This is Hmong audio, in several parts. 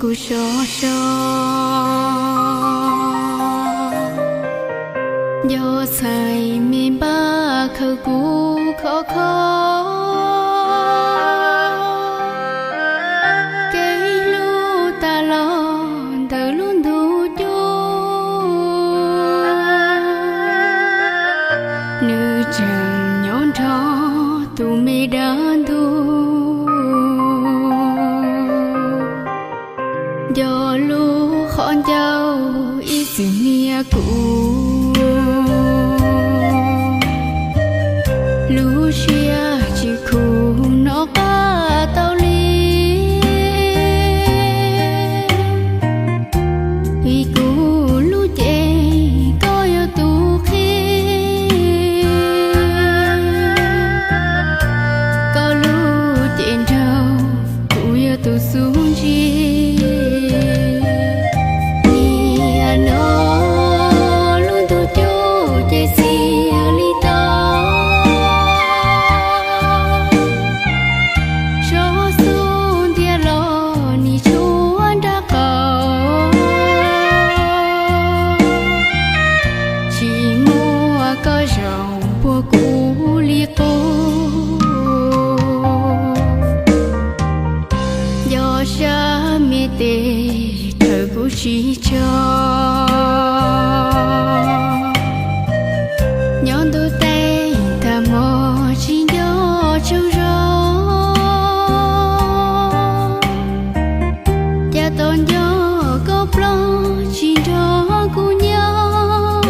Kuv so so, nco txhais me npaj khaws kuv khov kho. Kev hlub tas los ntawm lub ntuj cub, nws tseem nyob nrog tus me dab ntub. Nco lub qhov ncauj ib txwm nias kuv, lub siab tsis khuv hnov qab tau li. Vim kuv lub cev koj yog tus qhib, koj lub cev nraug kuv yog tus xub ntsig. Niaj no lub ntuj cub ces txias li tau, tsob xub ntiag los nim tshuav nraub qaum, tsis muaj koj zaum puag kuv li qub. Nco sab me tes thawm kuv tsis tso, nyob ntuj teb tag hmo tsis nco tsaug zog. Cas tos nco koj plaub tsis nrog kuv nyob,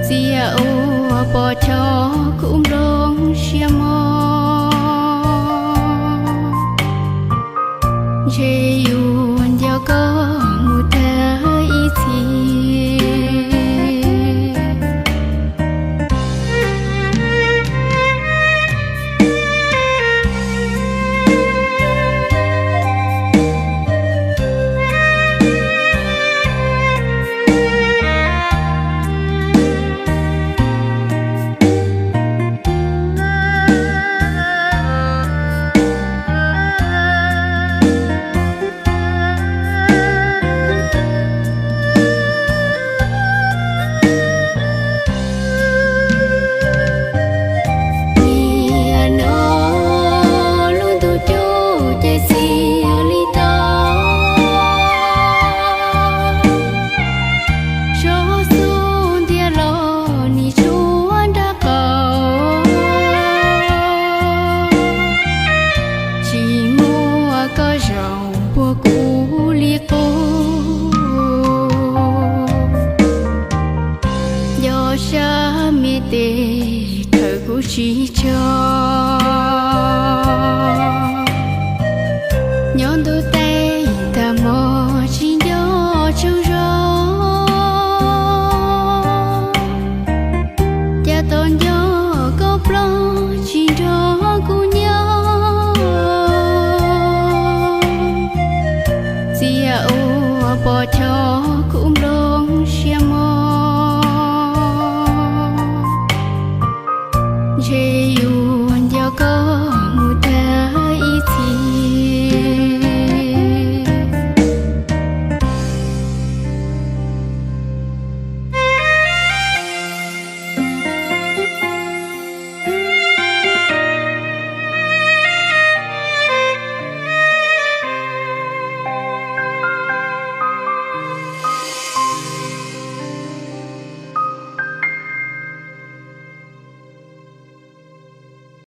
txias ua pos chov kuv nplooj siab mog. Ntshe yuav nco koj mus tag ib txhis. Niaj no lub ntuj cub ces txias li tau, tsob xub ntiag los nim tshuav nraub qaum, tsis muaj koj zaum puag kuv li qub. Nco sab me tes thawm kuv tsis tso, nyob ntuj teb tag hmo tsis nco tsaug zog. Cas tos nco